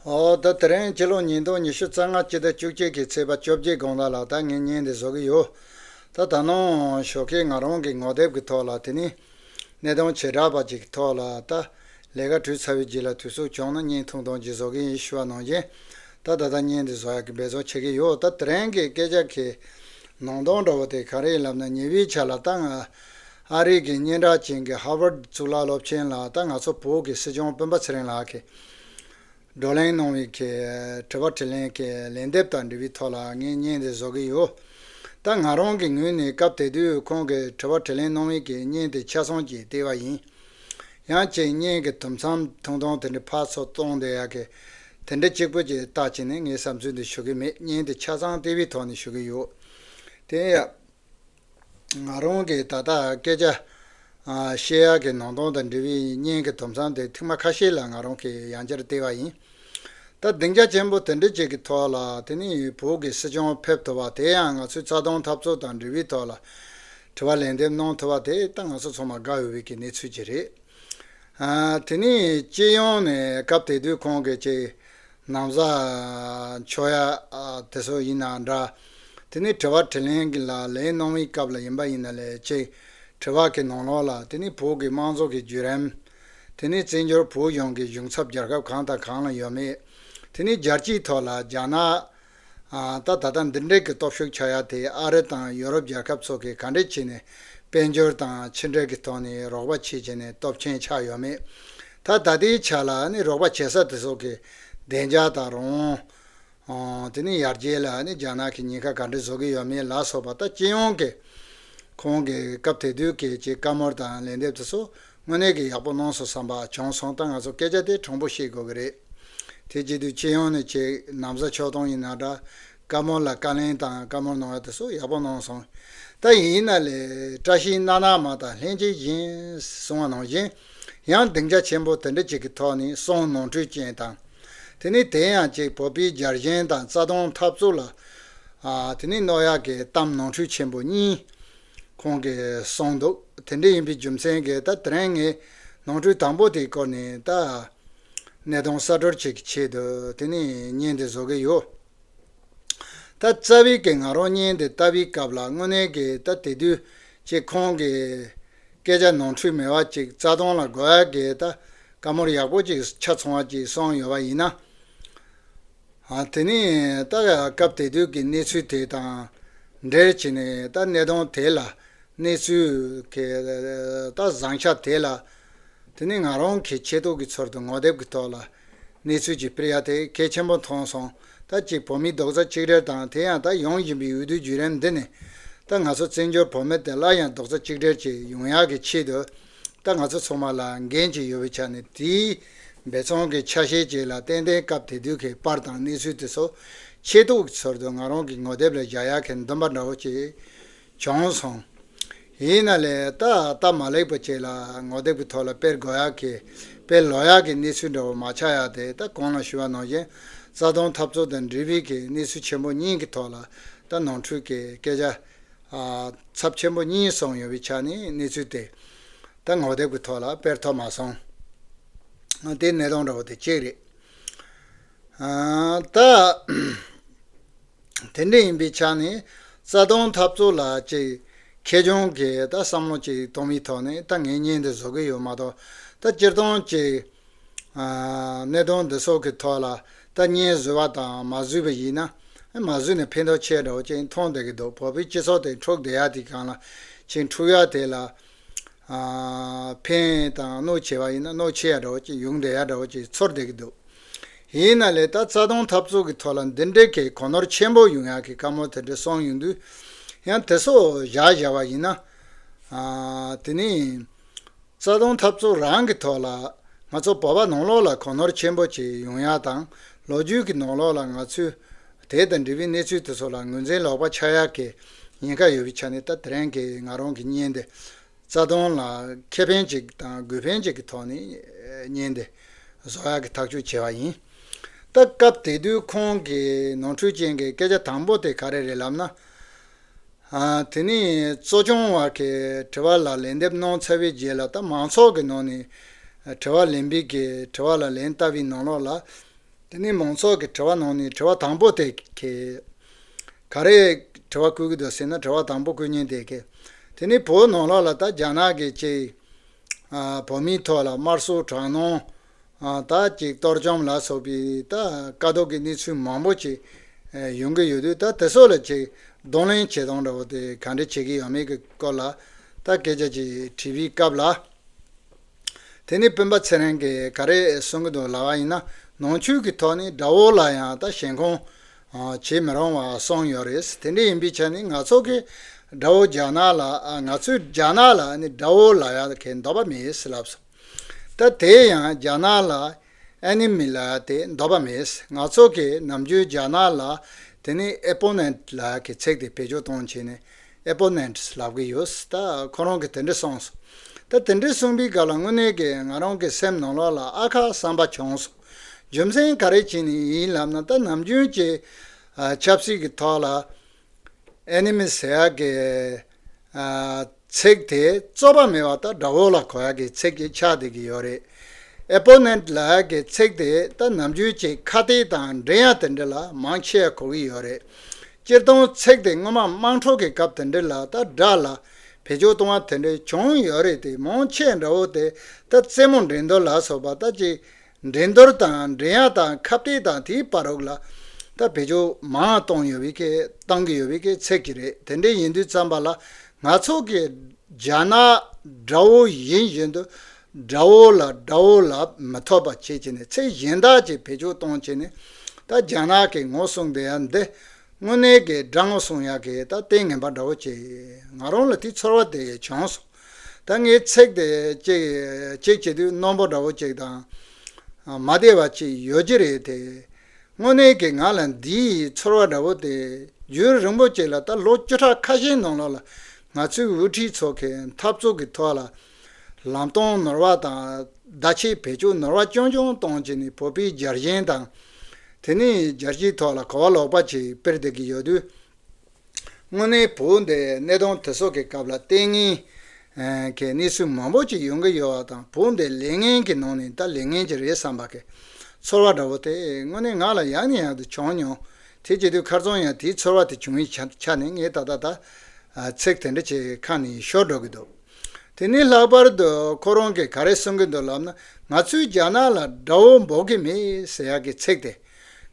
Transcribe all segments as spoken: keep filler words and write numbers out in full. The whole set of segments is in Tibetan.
ཨོ་ད་དེ་རིང་ཕྱི་ལོ་ཉིས་སྟོང་ཉི་ཤུ་རྩ་ལྔ་སྤྱི་ཟླ་བཅུ་གཅིག་གི་ཚེས་པ་བཅོ་བརྒྱད་དགོང་དག་ལ་ད་ངས་བརྙན་འདི་བཟོ་གི་ཡོད། ད་ད་ནང་ཞོགས་ཀས་ང་རང་གི་ངོ་དེབ་ཀྱི་ཐོག་ལ་དེ་ནི་གནད་དོན་བྱེ་བྲག་པ་ཅིག་གི་ཐོག་ལ་ད་ལས་ཀ་གྲུབ་ཚར་བའི་རྗེས་ལ་དུས་ཚོད་བྱུང་ན་བརྙན་ཐུང་ཐུང་ཅིག་བཟོ་གི་ཡིན་ཞུ་བ་ནང་བཞིན། ད་ད་ལྟ་བརྙན་འདི་བཟོ་ཡག་གི་འབད་བརྩོན་བྱེད་ཀྱི་ཡོད། ད་དེ་རིང་གི་སྐད་ཆ་གི་ནང་དོན་འདྲ་བོ་དེ་ག་རེ་ཡིན་ལབ་ན། ཉེ་བའི་ཆར་ལ་ད་ང་ཨ་རི་གི་སྙན་གྲགས་ཅན་གྱི་ཧར་ཝར་གཙུག་ལག་སློབ་ཆེན་ལ་ད་ང་ཚོ་བོད་ཀྱི་སྲིད་སྐྱོང་སྤེན་པ་ཚེ་རིང་ལགས་ཀྱི་བགྲོ་གླེང་གནང་བའི་གི་དྲི་བ་དྲིས་ལན་གྱི་ལན་འདེབས་དང་འབྲེལ་བའི་ཐོག་ལ་ངས་བརྙན་དེ་བཟོ་གི་ཡོད། ད་ང་རང་གི་ངོས་ནས་སྐབས་དེ་དུས་ཁོང་གིས་དྲི་བ་དྲིས་ལན་གནང་བའི་གི་བརྙན་དེ་ཆ་ཚང་གཅིག་བལྟས་པ་ཡིན། ཡང་གཅིག་བརྙན་གྱི་དུམ་མཚམས་ཐུང་ཐུང་དེ་འདྲ་ཕར་ཚུར་གཏོང་བསྡད་ཡག་གི་དེ་འདྲ་གཅིག་པོ་ཅིག་བལྟས་བྱས་ནས་ངས་བསམ་ཚུལ་འདི་ཞུ་གི་མེད། བརྙན་དེ་ཆ་ཚང་བལྟས་པའི་ཐོག་ནས་ཞུ་གི་ཡོད། དེ་ཡང་། ང་རང་གིས་ད་ལྟ་སྐད་ཆ་ཨ་བཤད་ཡག་གི་ནང་དོན་དང་འབྲེལ་བའི་བརྙན་གྱི་དུམ་མཚམས་དེ་ཐེངས་མ་ཁ་ཤས་ལ་ང་རང་གིས་ཡང་བསྐྱར་བལྟས་པ་ཡིན། ད་སྡིངས་ཆ་ཆེན་པོ་དེ་འདྲ་ཅིག་གི་ཐོག་ལ་དེ་ནི་བོད་ཀྱི་སྲིད་སྐྱོང་ཕེབས་ཐུབ་པ་དེ་ཡང་ང་ཚོའི་རྩ་དོན་འཐབ་རྩོད་དང་འབྲེལ་བའི་ཐོག་ལ་དྲི་བ་ལན་འདེབས་གནང་ཐུབ་པ་དེ་ད་ང་ཚོ་ཚང་མ་དགའ་འོས་པའི་གི་གནས་ཚུལ་ཅིག་རེད། ཨ་དེ་ནི་སྤྱི་ཡོངས་ནས་སྐབས་དེ་དུས་ཁོང་གིས་ཅིག་ན་བཟའ་མཆོད་ཡ་ཨ་དེ་ཚོ་ཡིན་ན་འདྲ། དེ་ནི་དྲི་བ་དྲིས་ལན་གྱི་ལ་ལན་གནང་བའི་སྐབས་ལ་ཡིན་པ་ཡིན་ན་ལས་ཅིག་དྲི་བ་གི་ནང་ལོགས་ལ་དེ་ནི་བོད་ཀྱི་དམངས་གཙོ་གི་བརྒྱུད་རིམ། དེ་ནི་བཙན་བྱོལ་བོད་གཞུང་གི་གཞུང་ཚབ་རྒྱལ་ཁབ་གང་དང་གང་ལ་ཡོད་མེད། དེ་ནི་རྒྱལ་སྤྱིའི་ཐོག་ལ་རྒྱ་ནག་ཨ་ད་ད་ལྟ་འདི་འདྲའི་གི་སྟོབས་ཤུགས་ཆགས་ཡ་དེ་ཨ་རི་དང་ཡོ་རོབ་རྒྱལ་ཁབ་ཚོ་གིས་ག་འདྲས་བྱས་ནས་དཔལ་འབྱོར་དང་ཕྱི་འབྲེལ་གྱི་ཐོག་ནས་རོགས་པ་བྱེད་བྱས་ནས་སྟོབས་ཆེན་ཆགས་ཡོད་མེད། ད་ད་ལྟའི་ཆ་ལ་ནི་རོགས་པ་བྱེད་ས་དེ་ཚོ་གི་བདེ་འཇགས་དང་རང་དབང་། ཨ་དེ་ནི་ཡར་རྒྱས་ལ་ནི་རྒྱ་ནག་གིས་ཉེན་ཁ་ག་འདྲས་བཟོ་གི་ཡོད་མེད་ལ་སོགས་པ་ད་སྤྱི་ཡོངས་ཀྱི་ཁོང་གི་སྐབས་དེ་དུས་ཀྱི་ཅིག་བཀའ་མོལ་དང་ལན་འདེབས་དེ་ཚོ་དངོས་གནས་ཀྱི་ཡག་པོ་གནང་སོང་བསམ་པ་བྱུང་སོང་། ད་ང་ཚོ་སྐད་ཆ་དེ་དྲང་པོ་བཤད་དགོས་ཀྱི་རེད། དེ་བྱེད་དུས་སྤྱི་ཡོངས་ནས་ཅིག་ན་བཟའ་མཆོད་སྟངས་ཡིན་ན་འདྲ། བཀའ་མོལ་ལ་བཀའ་ལན་དང་བཀའ་མོལ་གནང་བ་དེ་ཚོ་ཡག་པོ་གནང་སོང་། ད་ཡིན་ན་ལས་བཀྲ་ཤིས་སྣ་ནག་མ་དང་ལྷན་ཅིག་བཞིན་གསུང་བ་ནང་བཞིན། ཡང་སྡིངས་ཆ་ཆེན་པོ་དེ་འདྲ་ཅིག་གི་ཐོག་ནས་གསུང་ནོར་འཁྲུལ་ཅན་དང་། དེ་ནི་དེ་ཡང་ཅིག་བོད་པའི་རྒྱལ་ཞེན་དང་རྩ་དོན་འཐབ་རྩོད་ལ་ཨ་དེ་ནི་གནོད་ཡག་གི་གཏམ་ནོར་འཁྲུལ་ཆེན་པོ་གཉིས་ཁོང་གིས་གསུངས་འདུག་དེ་འདྲ་ཡིན་པའི་རྒྱུ་མཚན་གྱིས་ད་དེ་རིང་ངས་ནོར་འཁྲུལ་དང་པོ་དེའི་སྐོར་ནས་ད་གནད་དོན་གསར་སྒྲོག་ཅིག་གི་ཆེད་དུ་དེ་ནི་བརྙན་དེ་བཟོ་གི་ཡོད། ད་རྩ་བའི་གི་ང་རང་བརྙན་དེ་ལྟ་བའི་སྐབས་ལ་དངོས་གནས་ཀྱི་ད་དེ་དུས་ཀྱི་ཁོང་གི་སྐད་ཆ་ནོར་འཁྲུལ་མེད་པ་ཅིག་རྩ་དོན་ལ་དགོས་ཡག་གི་ད་བཀའ་མོལ་ཡག་པོ་ཅིག་ཆ་ཚང་བ་ཅིག་གསུངས་ཡོད་པ་ཡིན་ན། ཨ་དེ་ནི་ད་སྐབས་དེ་དུས་ཀྱི་གནས་ཚུལ་དེ་དང་འབྲེལ་བྱས་ནས་ད་གནད་དོན་དེ་ལ་གནས་ཚུལ་གྱི་ད་བཟང་ཆ་དེ་ལ་དེ་ནི་ང་རང་གི་ཆེད་དུ་གི་ཚོར་དུ་ངོ་དེབ་ཀྱི་ཐོག་ལ་གནས་ཚུལ་ཅིག་སྤེལ་ཡ་དེ་གལ་ཆེན་པོ་མཐོང་སོང་། ད་ཅིག་བོད་མིའི་རྡོག་རྩ་གཅིག་སྒྲིལ་དང་དེ་ཡང་ད་ཡོང་བཞིན་པའི་འོས་བསྡུའི་བརྒྱུད་རིམ་འདི་ནི་ད་ང་ཚོ་བཙན་བྱོལ་བོད་མི་དེ་སླར་ཡང་རྡོག་རྩ་གཅིག་སྒྲིལ་ཅིག་ཡོང་ཡག་གི་ཆེད་དུ། ད་ང་ཚོ་ཚང་མ་ལ་འགན་ཅིག་ཡོད་པའི་ཆ་ནས་དེའི་འབད་བརྩོན་གྱི་ཆ་ཤས་ཅིག་ལ་ཏན་ཏན་སྐབས་དེ་དུས་ཀྱི་པར་དང་གནས་ཚུལ་དེ་ཚོ་ཆེད་དུ་ཚོར་དུ་ང་རང་གི་ངོ་དེབ་ལ་བཞག་ཡག་གི་འདུན་པ་འདྲ་བོ་ཅིག་བྱུང་སོང་། ཡིན་ན་ལས་ད་སྟབས་མ་ལེགས་པ་ཅིག་ལ་ངོ་དེབ་ཀྱི་ཐོག་ལ་སྤེལ་དགོས་ཡག་གི་སྤེལ་ལོག་ཡག་གི་གནས་ཚུལ་འདྲ་བོ་མ་ཆགས་ཡག་དེ་ད་གོང་ལ་ཞུས་པ་ནང་བཞིན་རྩ་དོན་འཐབ་རྩོད་དང་འབྲེལ་བའི་གི་གནས་ཚུལ་ཆེན་པོ་གཉིས་ཀྱི་ཐོག་ལ་ད་ནོར་འཁྲུལ་གྱི་སྐད་ཆ། ཨ་ཚབས་ཆེན་པོ་གཉིས་སོང་ཡོད་པའི་ཆ་ནས་གནས་ཚུལ་དེ་ད་ངོ་དེབ་ཀྱི་ཐོག་ལ་སྤེལ་ཐུབ་མ་སོང་། དེ་གནད་དོན་འདྲ་བོ་དེ་གཅིག་རེད། ཨ་ད་དེ་འདྲ་ཡིན་པའི་ཆ་ནས་རྩ་དོན་འཐབ་རྩོད་ལ་ཅིག་ཁེ་གྱོང་གི་ད་བསམ་བློ་ཅིག་གཏོང་བའི་ཐོག་ནས་ད་ངས་བརྙན་འདི་བཟོ་གི་ཡོད་མ་གཏོགས། ད་སྤྱིར་བཏང་ཅིག་ཨ་གནད་དོན་འདི་ཚོ་གི་ཐོག་ལ་ད་བརྙན་བཟོས་པ་དང་མ་བཟོས་པ་ཡིན་ན། མ་བཟོས་ནས་ཕན་ཐོགས་ཆེ་འདྲ་བོ་ཅིག་མཐོང་བསྡད་ཀྱི་འདུག་བོད་པའི་སྤྱི་ཚོགས་དེ་འཁྲུག་བསྡད་ཡ་དེ་སྒང་ལ་ཅིག་འཁྲུག་ཡ་དེ་ལ་ཨ་ཕན་དང་གནོད་བྱས་པ་ཡིན་ན་གནོད་ཆེ་ཡ་འདྲ་བོ་ཅིག་ཡོང་བསྡད་ཡ་འདྲ་བོ་ཅིག་ཚོར་བསྡད་ཀྱི་འདུག་ཡིན་ན་ལས་ད་རྩ་དོན་འཐབ་རྩོད་ཀྱི་ཐོག་ལ་འདི་འདྲའི་གི་གོ་ནོར་ཆེན་པོ་ཡོང་ཡ་གི་བཀའ་མོལ་དེ་འདྲ་གསུངས་ཡོང་དུས། ཡང་དེ་ཚོ་བཞག་བཞག་པ་ཡིན་ན། ཨ་དེ་ནི། རྩ་དོན་འཐབ་རྩོད་རང་གི་ཐོག་ལ་ང་ཚོ་བོད་པ་ནང་ལོགས་ལ་གོ་ནོར་ཆེན་པོ་ཅིག་ཡོང་ཡ་དང་ལོ་རྒྱུས་ཀྱི་ནང་ལོགས་ལ་ང་ཚོས་དེ་དང་འབྲེལ་བའི་གནས་ཚུལ་དེ་ཚོ་ལ་ངོས་འཛིན་ལོག་པ་ཆགས་ཡ་གི་ཉེན་ཁ་ཡོད་པའི་ཆ་ནས། ད་དེ་རིང་གི་ང་རང་གི་བརྙན་འདི་རྩ་དོན་ལ་ཁེ་ཕན་ཅིག་དང་དགོས་ཕན་ཅིག་གི་ཐོག་ནས་བརྙན་འདི་བཟོ་ཡ་གི་ཐག་གཅོད་བྱས་པ་ཡིན། ད་སྐབས་དེ་དུས་ཁོང་གི་ནོར་འཁྲུལ་ཅན་གྱི་སྐད་ཆ་དང་པོ་དེ་ག་རེ་རེད་ལབ་ན། ཨ་དེ་ནས་གཙོ་སྐྱོང་བ་གི་དྲི་བ་ལ་ལན་འདེབས་གནང་ཚར་བའི་རྗེས་ལ་ད་མང་ཚོགས་ཀྱི་ནང་ནས་དྲི་བ་ལེན་པའི་གི་དྲི་བ་ལ་ལན་བཏབ་པའི་ནང་ལོགས་ལ་ དེ་ནས་མང་ཚོགས་ཀྱི་དྲི་བ་ནང་ནས་དྲི་བ་དང་པོ་དེ་གས། ག་རེ་དྲི་བ་བསྐུལ་གྱི་འདུག་ཟེར་ན། དྲི་བ་དང་པོ་བསྐུལ་མཁན་དེ་གས། དེ་ནས་བོད་ནང་ལོགས་ལ་ད་རྒྱ་ནག་གི་ཅིག་ཨ། བོད་མིའི་ཐོག་ལ་དམར་གསོད་དྲག་གནོན། ཨ། ད་ཅིག་གཏོར་བཅོམ་ལ་སོགས་པའི་ད་དཀའ་སྡུག་གི་གནས་ཚུལ་མང་པོ་ཅིག་ཨ། ཡོང་གི་ཡོད་དུས། ད་དེ་ཚོ་ལ་ཅིག་གདོང་ལེན་བྱེད་སྟངས་འདྲ་བོ་དེ་ག་འདྲ་བྱེད་ཀྱི་ཡོད་མེད་ཀྱི་སྐོར་ལ་ད་སྐད་ཆ་ཅིག་དྲིས་པའི་སྐབས་ལ། དེ་ནས་སྤེན་པ་ཚེ་རིང་གིས་ག་རེ་གསུང་གི་འདུག་ལབ་པ་ཡིན་ན། ནང་ཆོས་ཀྱི་ཐོག་ནས་དགྲ་བོ་ལ་ཡང་ད་ཞེན་ཁོང་བྱེད་མི་རུང་བ་གསུངས་ཡོད་རེད། དེ་འདྲ་ཡིན་པའི་ཆ་ནས་ང་ཚོ་གི་དགྲ་བོ་རྒྱ་ནག་ལ། ང་ཚོས་རྒྱ་ནག་ལ་ནི་དགྲ་བོ་ལབ་ཡ་གི་འདོད་པ་མེད་ལབ་སོང་། ད་དེ་ཡང་རྒྱ་ནག་ལ་ཨེ་ནི་མི་ལབ་ཡ་དེ་འདོད་པ་མེད། ང་ཚོ་གི་ནམ་རྒྱུན་རྒྱ་ནག་ལ་དེ་ནི་ཨེ་པོ་ནེན་ཊི་ལབ་ཡ་གི་ཚིག་དེ་བེད་སྤྱོད་གཏོང་བྱས་ནས། ཨེ་པོ་ནེན་ཊི་ལབ་གི་ཡོད། ད་ཁོ་རང་གིས་དེ་འདྲ་གསུངས་སོང་། ད་དེ་འདྲ་གསུངས་པའི་སྐབས་ལ་དངོས་གནས་ཀྱི་ང་རང་གི་སེམས་ནང་ལོགས་ལ་ཨ་ཁ་བསམ་པ་བྱུང་སོང་། རྒྱུ་མཚན་ག་རེ་བྱས་ནས་ཡིན་ལབ་ན། ད་ནམ་རྒྱུན་གྱི་ཨ། ཆབ་སྲིད་ཀྱི་ཐོག་ལ་ཨེ་ནི་མི་ཟེར་ཡ་གི་ཨ། ཚིག་དེ་རྩོད་པ་མེད་པ་ད་དགྲ་བོ་ལ་གོ་ཡ་གི་ཚིག་ཅིག་ཆགས་བསྡད་ཀྱི་ཡོད་རེད། ཨེ་པོ་ནེན་ཊི་ལབ་ཡ་གི་ཚིག་དེ་ད་ནམ་རྒྱུན་གྱི་ཁ་གཏད་དང་འགྲན་ཡ་དེ་འདྲ་ལ་མང་ཆེ་བ་གོ་གི་ཡོད་རེད། སྤྱིར་བཏང་ཚིག་དེ་སྔོན་མ་དམངས་ཁྲོད་ཀྱི་སྐབས་དེ་འདྲ་ལ་ད་དགྲ་ལ་བེད་སྤྱོད་གཏོང་བ་དེ་འདྲ་བྱུང་ཡོད་རེད་དེ། མང་ཆེ་འདྲ་བོ་དེ་ད་རྩེད་མོ་འགྲན་བསྡུར་ལ་སོགས་པ་ད་ཅིག་འགྲན་བསྡུར་དང་འགྲན་ཡ་དང་ཁ་གཏད་དང་དེའི་བར་རོགས་ལ་ད་བེད་སྤྱོད་མང་བ་གཏོང་ཡོད་པའི་གི་བཏང་གི་ཡོད་པའི་གི་ཚིག་ཅིག་རེད། དེ་འདྲ་ཡིན་དུས་ཙམ་པ་ལ་ང་ཚོ་གི་རྒྱ་ནག་དགྲ་བོ་ཡིན་བཞིན་དུ་དགྲ་བོ་ལ་དགྲ་བོ་ལབ་མི་ཐུབ་པ་བྱེད་ཀྱི་ནས། ཚིག་གཞན་དག་ཅིག་བེད་སྤྱོད་གཏོང་བྱས་ནས། ད་རྒྱ་ནག་གི་ངོ་སྲུང་བསྡད་ཡ་འདི་དངོས་གནས་ཀྱི་དགྲ་ངོ་སྲུང་ཡ་གི་ད་ལྟས་ངན་པ་འདྲ་བོ་ཅིག་ང་རང་ལ་དེ་ཚོར་བ་དེ་བྱུང་སོང་། ད་ངས་ཚིག་དེ་ཅིག་ཅིག་བྱེད་དུས་རྣོན་པོ་འདྲ་བོ་ཅིག་དང་མ་བདེ་བ་ཅིག་ཡོད་ཀྱི་རེད་དེ། དངོས་གནས་ཀྱི་ང་ལ་འདིའི་ཚོར་བ་འདྲ་བོ་དེ་རྒྱུན་རིང་པོ་ཅིག་ལ། ད་ལོ་བཅུ་ཕྲག་ཁ་ཤས་ནང་ལོགས་ལ་ང་ཚོའི་དབུ་ཁྲིད་ཚོ་གི་འཐབ་རྩོད་ཀྱི་ཐོག་ལ་ལམ་སྟོན་ནོར་བ་དང་བརྡ་ཆད་བེད་སྤྱོད་ནོར་བ་རྐྱང་རྐྱང་གཏོང་བྱས་ནས། བོད་པའི་རྒྱལ་ཞེན་དང་དེ་ནས་རྒྱལ་སྤྱིའི་ཐོག་ལ་གོ་བ་ལོག་པ་ཅིག་སྤེལ་བསྡད་ཀྱི་ཡོད་དུས། དངོས་གནས་བོད་འདི་གནད་དོན་དེ་ཚོ་གི་སྐབས་ལ་ལྟས་ངན་གྱི་གནས་ཚུལ་མང་པོ་ཅིག་ཡོང་གི་ཡོད་པ་དང་། བོད་འདི་ལས་ངན་གྱི་ནང་ནས་ད་ལས་ངན་ཅིག་རེད་བསམ་པ་གི་ཚོར་བ་འདྲ་བོ་དེ་དངོས་གནས་ང་ལ་ཡང་ནས་ཡང་དུ་བྱུང་མྱོང་། དེ་བྱེད་དུས་ཁ་རྩང་ཡང་དེའི་ཚོར་བ་དེ་བྱུང་བའི་ཆ་ཆ་ནས། ངས་ད་ལྟ་ད་ཚིག་དེ་འདྲ་ཅིག་ཁ་ནས་ཤོར་འགྲོ་གི་འདུག་དེ་ནས་ལྷག་པར་དུ་ཁོ་རང་གིས་ག་རེ་གསུང་གི་འདུག་ལབ་ན། ང་ཚོས་རྒྱ་ནག་ལ་དགྲ་བོ་འབོད་ཀྱི་མེད་ཟེར་ཡ་གི་ཚིག་དེ།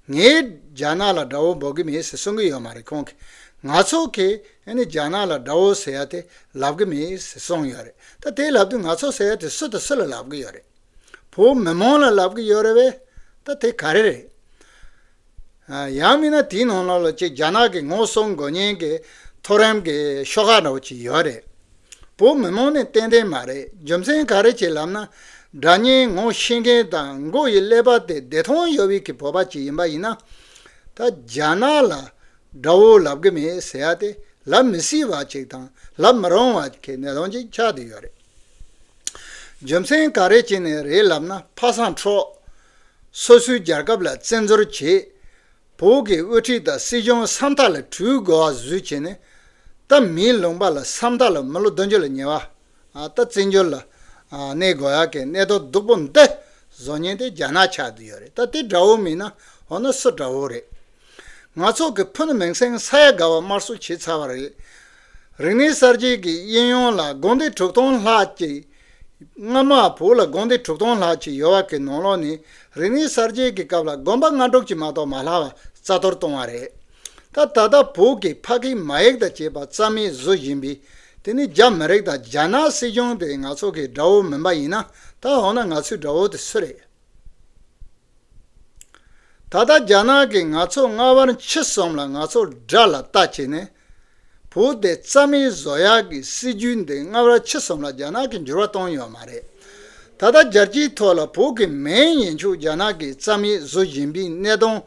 ངས་རྒྱ་ནག་ལ་དགྲ་བོ་འབོད་ཀྱི་མེད་ཟེར་གསུང་གི་ཡོད་མ་རེད་ཁོང་གིས། ང་ཚོ་གིས་ཨ་ནི་རྒྱ་ནག་ལ་དགྲ་བོ་ཟེར་ཡ་དེ་ལབ་ཀྱི་མེད་ཟེར་གསུངས་ཡོད་རེད། ད་དེ་ལབ་དུས་ང་ཚོ་ཟེར་ཡ་དེ་སུ་དང་སུ་ལ་ལབ་ཀྱི་ཡོད་རེད། བོད་མི་མང་ལ་ལབ་ཀྱི་ཡོད་རེད་པས། ད་དེ་ག་རེ་རེད། ཨ། ཡང་མིན་ན་དེའི་ནང་ལོགས་ལ་ཅིག་རྒྱ་ནག་གི་ངོ་སྲུང་དགོས་མཁན་གྱི་མཐོ་རིམ་གྱི་ཤོག་ཁག་འདྲ་བོ་ཅིག་ཡོད་རེད། བོད་མི་མང་ནི་ཏན་ཏན་མ་རེད། རྒྱུ་མཚན་ག་རེ་ཅིག་ལབ་ན། དགྲ་གཉེན་ངོ་ཤེས་མཁན་དང་མགོ་ཡི་ཀླད་པ་དེ་བདེ་ཐང་ཡོད་པའི་གི་བོད་པ་ཅིག་ཡིན་པ་ཡིན་ན། ད་རྒྱ་ནག་ལ་དགྲ་བོ་ལབ་ཀྱི་མེད་ཟེར་ཡ་དེ་ལབ་མི་སྲིད་པ་ཅིག་དང་ལབ་མི་རུང་བ་གི་གནད་དོན་ཅིག་ཆགས་བསྡད་ཡོད་རེད། རྒྱུ་མཚན་ག་རེ་བྱས་ནས་རེད་ལབ་ན། ཕ་སང་འཕྲོག་སོ་སོའི་རྒྱལ་ཁབ་ལ་བཙན་འཛུལ་བྱས། བོད་ཀྱི་དབུ་ཁྲིད་དང་སྲིད་གཞུང་ས་མཐའ་ལ་བྲོས་དགོས་པ་བཟོས་བྱས་ནས། ད་མིའི་ལུང་པ་ལ་ས་མཐའ་ལ་མི་ལོ་བདུན་ཅུ་ལ་ཉེ་བ། ཨ། ད་བཙན་བྱོལ་ལ་ཨ་གནས་དགོས་ཡག་གི་གནད་དོན་སྡུག་པོ་འདི་བཟོ་མཁན་དེ་རྒྱ་ནག་ཆགས་བསྡད་ཡོད་རེད། ད་དེ་དགྲ་བོ་མིན་ན་འོ་ན་སུ་དགྲ་བོ་རེད། ང་ཚོ་གི་ཕུ་ནུ་མིང་སྲིང་ས་ཡ་དགའ་བ་དམར་གསོད་བྱས་ཚར་བ་རེད། རིག་གནས་གསར་བརྗེ་གི་གཡས་གཡོན་ལ་དགོན་སྡེ་དྲུག་སྟོང་ལྷག་ཅིག་སྔ་མ་བོད་ལ་དགོན་སྡེ་དྲུག་སྟོང་ལྷག་ཅིག་ཡོད་པ་གི་ནང་ལོགས་ནས། རིག་གནས་གསར་བརྗེ་གི་སྐབས་ལ་དགོན་པ་ལྔ་དྲུག་ཅིག་མ་གཏོགས་མ་ལྷག་པ་རྩ་གཏོར་བཏང་བ་རེད། ད་ད་ལྟ་བོད་ཀྱི་ཕ་སྐད་མ་ཡིག་དང་བཅས་པ་རྩ་མེད་བཟོ་བཞིན་པའི། དེ་ནི་རྒྱ་མི་རིགས་དང་རྒྱ་ནག་སྲིད་གཞུང་དེ་ང་ཚོ་གི་དགྲ་བོ་མིན་པ་ཡིན་ན། ད་འོ་ན་ང་ཚོའི་དགྲ་བོ་དེ་སུ་རེད། ད་ལྟ་རྒྱ་ནག་གིས་ང་ཚོ་སྔ་བར་ཕྱི་གསུམ་ལ་ང་ཚོ་དགྲ་ལ་ལྟ་བྱས་ནས། བོད་དེ་རྩ་མེད་བཟོ་ཡག་གི་སྲིད་ཇུས་འདི་སྔ་བར་ཕྱི་གསུམ་ལ་རྒྱ་ནག་གིས་འགྱུར་བ་བཏང་ཡོད་མ་རེད། ད་ལྟ་རྒྱལ་སྤྱིའི་ཐོག་ལ་བོད་ཀྱི་མིང་ཡིན་ཆོག་རྒྱ་ནག་གིས་རྩ་མེད་བཟོ་བཞིན་པའི་གནད་དོན་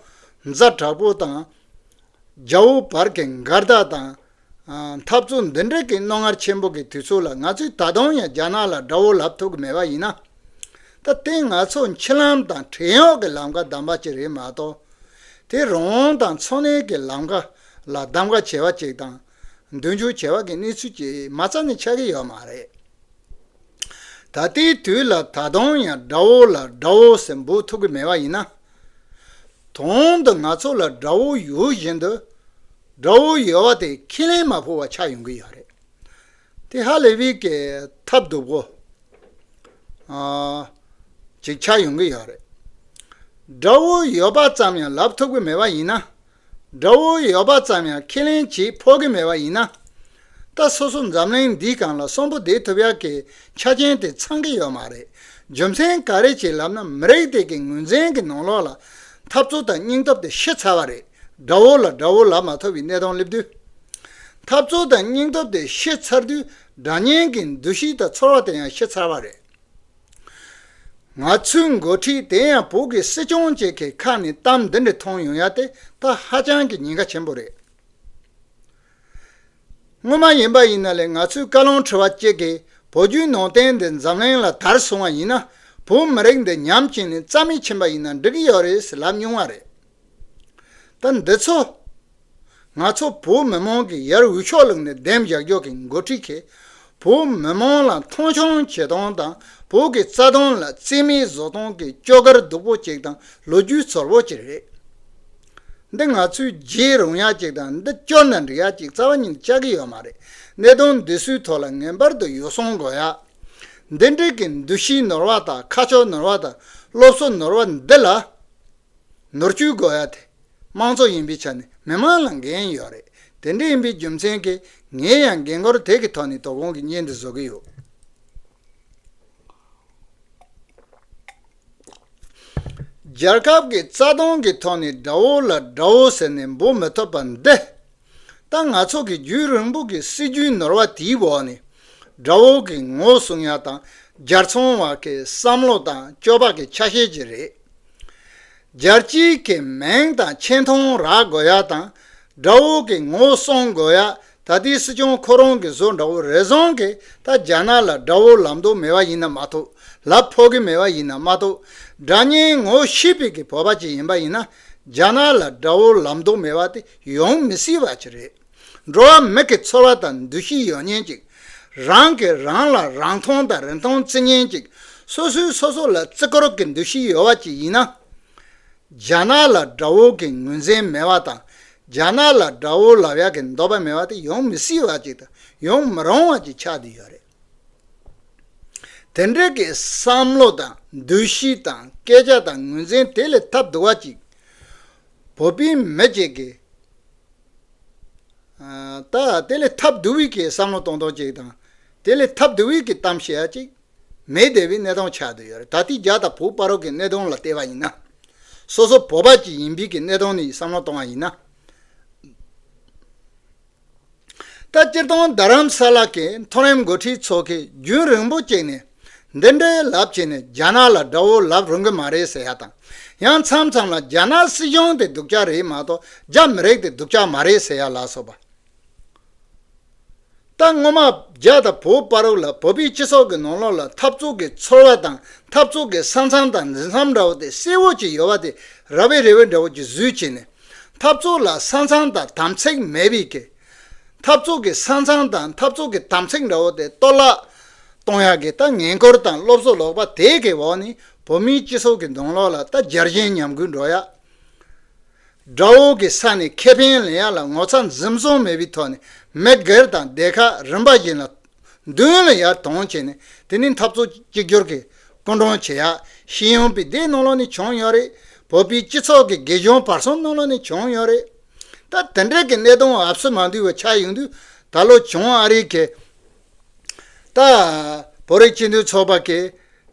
ཛ་དྲག་པོ་དང་། རྒྱ་བོད་བར་གྱི་འགལ་ཟླ་དང་། ཨ། འཐབ་རྩོད་འདི་འདྲ་གི་རྣོ་ངར་ཆེན་པོ་གི་དུས་ཚོད་ལ། ང་ཚོས་ད་དུང་ཡང་རྒྱ་ནག་ལ་དགྲ་བོ་ལབ་ཐུབ་ཀྱི་མེད་པ་ཡིན་ན། ད་དེ་ང་ཚོ་འཆི་ལམ་དང་བྲན་གཡོག་གི་ལམ་ཁ་བདམས་པ་ཅིག་རེད་མ་གཏོགས། དེ་རང་དབང་དང་འཚོ་གནས་ཀྱི་ལམ་ཁ་ལ་གདམ་ག་བྱས་པ་ཅིག་དང་མདུན་སྐྱོད་བྱས་པ་གི་གནས་ཚུལ་ཅིག་མ་རྩ་ནས་ཆགས་ཀྱི་ཡོད་མ་རེད། ད་ལྟའི་དུས་ལ་ད་དུང་ཡང་དགྲ་བོ་ལ་དགྲ་བོ་ཟེར་འབོད་ཐུབ་ཀྱི་མེད་པ་ཡིན་ན། དོན་དུ་ང་ཚོ་ལ་དགྲ་བོ་ཡོད་བཞིན་དུ། དགྲ་བོ་ཡོད་པ་དེ་ཁས་ལེན་མ་ཕོད་པ་ཆགས་ཡོང་གི་ཡོད་རེད། དེ་ཧ་ལས་པའི་གི་ཐབས་སྡུག་པོ། ཨ། ཅིག་ཆགས་ཡོང་གི་ཡོད་རེད། དགྲ་བོ་ཡོད་པ་ཙམ་ཡང་ལབ་ཐུབ་ཀྱི་མེད་པ་ཡིན་ན། དགྲ་བོ་ཡོད་པ་ཙམ་ཡང་ཁས་ལེན་བྱེད་ཕོད་ཀྱི་མེད་པ་ཡིན་ན། ད་སོ་སོ་འཛམ་གླིང་འདིའི་སྒང་ལ་གསོན་པོ་བསྡད་ཐུབ་ཡག་གི་ཆ་རྐྱེན་དེ་ཚང་གི་ཡོད་མ་རེད། རྒྱུ་མཚན་ག་རེ་བྱས་ལབ་ན། མི་རིགས་དེ་གི་ངོས་འཛིན་གྱི་ནང་ལོགས་ལ་འཐབ་རྩོད་དང་སྙིང་སྟོབས་དེ་ཤི་ཚར་བ་རེད། དགྲ་བོ་ལ་དགྲ་བོ་ལབ་མ་ཐུབ་པའི་གནས་སྟངས་སླེབས་དུས། འཐབ་རྩོད་དང་སྙིང་སྟོབས་དེ་ཤི་ཚར་དུས། དགྲ་གཉེན་གྱི་འདུ་ཤེས་དང་ཚོར་བ་དེ་ཡང་ཤི་ཚར་བ་རེད། ང་ཚོའི་འགོ་ཁྲིད་དེ་ཡང་བོད་ཀྱི་སྲིད་སྐྱོང་ཅིག་གི་ཁ་ནས་གཏམ་འདི་འདྲ་མཐོང་ཡོང་ཡ་དེ་ད་ཧ་ཅང་གི་ཉེན་ཁ་ཆེན་པོ་རེད། སྔོན་མ་ཡིན་པ་ཡིན་ན་ལས་ང་ཚོའི་བཀའ་བློན་ཁྲི་པ་གཅིག་གིས་བོད་བརྒྱུད་ནང་བསྟན་འདི་འཛམ་གླིང་ལ་དར་སོང་བ་ཡིན་ན། བོད་མི་རིགས་འདི་ཉམས་ཀྱིན་ནས་རྩ་མེད་ཕྱིན་པ་ཡིན་ན་འགྲིག་གི་ཡོད་རེད་ཟེར་ལབ་མྱོང་བ་རེད། ད་འདི་ཚོ། ང་ཚོ་བོད་མི་མང་གི་ཡར་འུ་ཚུགས་བླངས་ནས་འདེམས་བཞག་རྒྱུ་གི་འགོ་ཁྲིད་ཀྱིས། བོད་མི་མང་ལ་མཐོང་ཆུང་བྱེད་སྟངས་དང་། བོད་ཀྱི་རྩ་དོན་ལ་རྩིས་མེད་བཟོ་སྟངས་ཀྱི་སྐྱོ་གར་སྡུག་པོ་ཅིག་དང་ལོ་རྒྱུས་ཚོར་བོ་ཅིག་རེད། འདི་ང་ཚོས་བརྗེད་རུང་ཡག་ཅིག་དང་། འདི་སྐྱོར་ན་འགྲིག་ཡག་ཅིག་རྩ་བ་ཉིད་ནས་ཆགས་ཀྱི་ཡོད་མ་རེད། གནད་དོན་འདི་ཚོའི་ཐོག་ལ་ངེས་པར་དུ་འོས་སྦྱོང་དགོས་ཡ། འདི་འདྲའི་གི་འདུ་ཤེས་ནོར་བ་དང་། ཁ་ཕྱོགས་ནོར་བ་དང་། སློབ་གསོ་ནོར་བ་འདི་ལ། ནོར་བཅོས་དགོས་ཡ་དེ། དམངས་གཙོ་ཡིན་པའི་ཆ་ནས་མི་མང་ལ་འགན་ཡོད་རེད། དེ་འདྲ་ཡིན་པའི་རྒྱུ་མཚན་གྱིས། ངས་ཡང་འགན་ཁུར་དེ་གི་ཐོག་ནས་དོ་དགོང་གི་བརྙན་འདི་བཟོ་གི་ཡོད། རྒྱལ་ཁབ་ཀྱི་རྩ་དོན་གྱི་ཐོག་ནས་དགྲ་བོ་ལ་དགྲ་བོ་ཟེར་ནས་འབོད་མི་ཐུབ་པ་འདི། ད་ང་ཚོ་གི་རྒྱུན་རིང་པོ་གི་སྲིད་ཇུས་ནོར་བ་དེའི་འོག་ནས། དགྲ་བོ་གི་ངོ་སྲུང་ཡ་དང་། རྒྱལ་ཚོང་བ་གི་བསམ་བློ་དང་སྤྱོད་པ་གི་ཆ་ཤས་ཅིག་རེད། རྒྱལ་སྤྱིའི་གི་མིང་དང་ཆེ་མཐོང་རག་དགོས་ཡ་དང་། དགྲ་བོ་གི་ངོ་སྲུང་དགོས་ཡ། ད་ལྟའི་སྲིད་སྐྱོང་ཁོ་རང་གི་བཟོ་འདྲ་བོ་རེ་ཟུང་གིས་ད་རྒྱ་ནག་ལ་དགྲ་བོ་ལབ་མདོག་མེད་པ་ཡིན་ན་མ་གཏོགས། ལབ་ཕོད་ཀྱི་མེད་པ་ཡིན་ན་མ་གཏོགས། དགྲ་གཉེན་ངོ་ཤེས་པའི་གི་བོད་པ་ཅིག་ཡིན་པ་ཡིན་ན། རྒྱ་ནག་ལ་དགྲ་བོ་ལབ་མདོག་མེད་པ་དེ་ཡོང་མི་སྲིད་པ་ཅིག་རེད། འགྲོ་བ་མི་གི་ཚོར་བ་དང་འདུ་ཤེས་ཡོད་མཁན་ཅིག་རང་གིས་རང་ལ་རང་མཐོང་དང་རིན་ཐང་བརྩི་མཁན་ཅིག་སོ་སོས་སོ་སོ་ལ་བརྩི་བཀུར་གྱི་འདུ་ཤེས་ཡོད་པ་ཅིག་ཡིན་ན། རྒྱ་ནག་ལ་དགྲ་བོ་གི་ངོས་འཛིན་མེད་པ་དང་། རྒྱ་ནག་ལ་དགྲ་བོ་ལབ་ཡག་གི་འདོད་པ་མེད་པ་དེ་ཡོང་མི་སྲིད་པ་ཅིག་དང་། ཡོང་མི་རུང་བ་ཅིག་ཆགས་བསྡད་ཡོད་རེད། དེ་འདྲའི་གི་བསམ་བློ་དང་འདུ་ཤེས་དང་སྐད་ཆ་དང་ངོས་འཛིན་དེ་ལས་ཐབས་སྡུག་པ་ཅིག་བོད་པའི་མི་གཅིག་གིས། ཨ། ད་དེ་ལས་ཐབས་སྡུག་པའི་གི་བསམ་བློ་གཏོང་སྟངས་ཅིག་དང་། དེ་ལས་ཐབས་སྡུག་པའི་གི་གཏམ་བཤད་ཡ་ཅིག་མེད་བསྡད་པའི་གནས་སྟངས་ཆགས་བསྡད་ཡོད་རེད། ད་ལྟའི་རྒྱ་དང་བོད་བར་གྱི་གནད་དོན་ལ་བལྟས་པ་ཡིན་ན། སོ་སོ་བོད་པ་ཅིག་ཡིན་པའི་གི་གནད་དོན་ནས་བསམ་བློ་གཏོང་བ་ཡིན་ན། ད་སྤྱིར་བཏང་རྡ་རམ་ས་ལ་གི་མཐོ་རིམ་འགོ་ཁྲིད་ཚོ་གིས་རྒྱུན་རིང་པོ་ཅིག་ནས་འདི་འདྲའི་ལབ་བྱས་ནས། རྒྱ་ནག་ལ་དགྲ་བོ་ལབ་རུང་གི་མ་རེད་ཟེར་ཡ་དང་། ཡང་མཚམས་མཚམས་ལ་རྒྱ་ནག་སྲིད་གཞུང་དེ་སྡུག་ཅག་རེད་མ་གཏོགས། རྒྱ་མི་རིགས་དེ་སྡུག་ཅག་མ་རེད་ཟེར་ཡ་ལ་སོགས་པ། ད་སྔོན་མ་རྒྱ་དང་བོད་བར་ལ། བོད་པའི་སྤྱི་ཚོགས་ཀྱི་ནང་ལོགས་ལ་འཐབ་རྩོད་ཀྱི་ཚོར་བ་དང་། འཐབ་རྩོད་ཀྱི་ས་མཚམས་དང་འཛིན་མཚམས་འདྲ་བོ་དེ་གསལ་བོ་ཅིག་ཡོད་པ་དེ། ར་བའི་རི་བོ་འདྲ་བོ་ཅིག་བཟོས་བྱས་ནས། འཐབ་རྩོད་ལ་ས་མཚམས་དང་དམ་ཚིག་མེད་པའི་གི། འཐབ་རྩོད་ཀྱི་ས་མཚམས་དང་འཐབ་རྩོད་ཀྱི་དམ་ཚིག་འདྲ་བོ་དེ་གཏོར་བརླག་གཏོང་ཡག་གི་ད་འགན་ཁུར་དང་སློབ་གསོ་ལོག་པ་དེ་གི་འོག་ནས། བོད་མིའི་སྤྱི་ཚོགས་ཀྱི་ནང་ལོགས་ལ་ད་རྒྱལ་ཞེན་ཉམས་རྒུད་འགྲོ་ཡ། དགྲ་བོ་གི་ས་ནས་ཁེ་ཕན་ལེན་ཡ་ལ་ངོ་ཚ་འཛེམ་ཟོན་མེད་པའི་ཐོག་ནས། མི་སྒེར་དང་སྡེ་ཁག་རིམ་པ་བཞིན་ལ་མདུན་ལ་ཡར་ཐོན་བྱས་ནས། དེ་ནི་འཐབ་རྩོད་གཅིག་གྱུར་གྱི་སྐུ་མགྲོན་བྱེད་ཡ། ཤེས་ཡོན་པའི་སྡེ་ནང་ལོགས་ནས་བྱུང་ཡོད་རེད། བོད་པའི་སྤྱི་ཚོགས་ཀྱི་དགེ་སྦྱོང་བར་གསུམ་ནང་ལོགས་ནས་བྱུང་ཡོད་རེད། ད་དེ་འདྲའི་གི་གནད་དོན་ཨབ་སུ་མ་འདུས་པ་ཆགས་ཡོང་དུས། ད་ལོ་བྱུང་ཨ་རི་གི། ད་བོད་རིགས་སྤྱི་མཐུན་ཚོགས་པ་གི།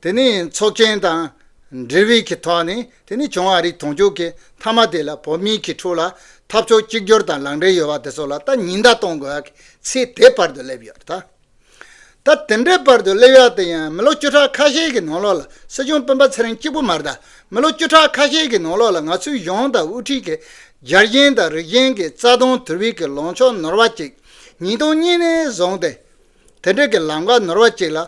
དེ་ནི་ཚོགས་ཆེན་དང་འབྲེལ་བའི་གི་ཐོག་ནས། དེ་ནི་བྱུང་ཨ་རི་དུང་ཕྱུར་གི་མཐའ་མ་དེ་ལ་བོད་མིའི་གི་ཁྲོད་ལ་འཐབ་ཕྱོགས་གཅིག་གྱུར་དང་ལག་འབྲེལ་ཡོད་པ་དེ་ཚོ་ལ་ད་ཉེན་བརྡ་གཏོང་དགོས་ཡ་གི་ཚད་དེ་བར་དུ་སླེབས་ཡོད་རེད་ད། ད་དེ་འདྲའི་བར་དུ་སླེབས་ཡ་དེ་ཡང་མི་ལོ་བཅུ་ཕྲག་ཁ་ཤས་ཀྱི་ནང་ལོགས་ལ། སྲིད་སྐྱོང་སྤེན་པ་ཚེ་རིང་གཅིག་པུ་མ་རེད་ད། མི་ལོ་བཅུ་ཕྲག་ཁ་ཤས་ཀྱི་ནང་ལོགས་ལ་ང་ཚོའི་གཞུང་དང་དབུ་ཁྲིད་ཀྱི་རྒྱལ་ཞེན་དང་རིགས་ཞེན་གྱི་རྩ་དོན་དུལ་བའི་གི་ལངས་ཕྱོགས་ནོར་བ་ཅིག་ཉིས་སྟོང་གཉིས་ནས་བཟུང་སྟེ། དེ་འདྲའི་གི་ལམ་ཁ་ནོར་བ་ཅིག་ལ།